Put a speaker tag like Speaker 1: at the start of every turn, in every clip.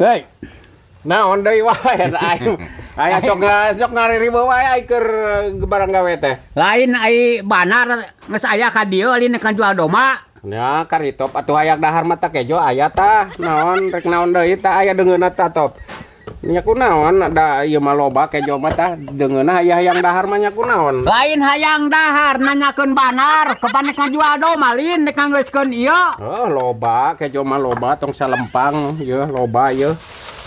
Speaker 1: Hei,
Speaker 2: Naon deui wae aing. Aya sok sok ngaririweuh wae aing keur barang gawe teh.
Speaker 1: Lain ai banar geus aya ka dieu lin kan jual domba.
Speaker 2: Ya karitop atuh hayang dahar mah kejo aya tah. Naon rek naon deui tah aya deungeunna tah, Top. Nya kunaon da ieu mah loba kejo mah tah deungeunna aya hayang dahar mah nya kunaon.
Speaker 1: Lain hayang dahar, nanyakeun banar, kapan rek ngajual domba lin rek nganggeuskeun ieu.
Speaker 2: Oh, loba kejo mah loba, tong salempang ieu loba ieu.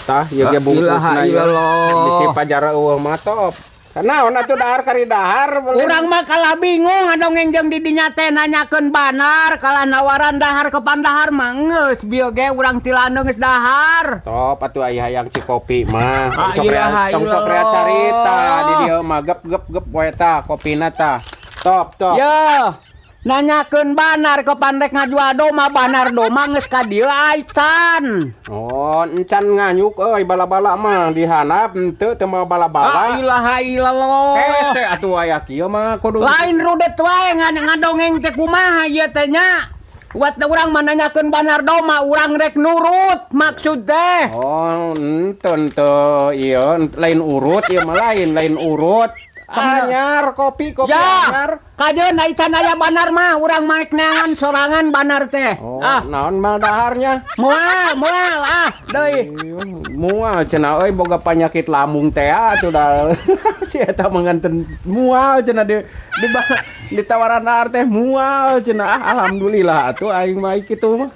Speaker 2: Tah ieu ge
Speaker 1: La ilaha
Speaker 2: bungkusna ieu.
Speaker 1: Illallah.
Speaker 2: Bisi pajara eueuh mah, Top. Naon atuh dahar kari dahar.
Speaker 1: Urang mah kalah bingung ngadongeng jeung di dinya teh nanyakeun banar kalah nawaran dahar, kepan dahar mah geus bieu ge urang tilandeung geus dahar.
Speaker 2: Top atuh aya hayang cikopi mah.
Speaker 1: Ah,
Speaker 2: Sok rea,
Speaker 1: ilaha
Speaker 2: tong sok rea
Speaker 1: illallah.
Speaker 2: Carita di dieu mah gep gep gep we tah kopina tah. Top, top.
Speaker 1: Yo, nanyakeun banar kepan rek ngajual domba, banar domba geus ka dieu aican.
Speaker 2: Oh, encan nganyuk euy bala-bala mah dihandap henteu teu mau
Speaker 1: La
Speaker 2: bala-bala.
Speaker 1: Ilaha illallah.
Speaker 2: Hese atuh aya kieu mah kudu
Speaker 1: Lain rudet wae ngadongeng teh kumaha ieu teh nya. Wat urang mah nanyakeun banar domba, urang rek nurut maksud teh.
Speaker 2: Oh, henteu henteu ieu lain urut ieu mah, lain lain urut. Anyar kopi kopi
Speaker 1: Ya,
Speaker 2: anyar.
Speaker 1: Kajeun aican aya banar mah urang mah rek neangan sorangan banar teh.
Speaker 2: Oh,
Speaker 1: Ah,
Speaker 2: naon mah daharnya?
Speaker 1: Moal moal ah deui.
Speaker 2: Mual cenah euy, boga penyakit lambung teh atuh da. Si eta mah nganten mual cenah di ditawaran dahar teh mual cenah. Ah, alhamdulillah atuh aing mah kitu mah.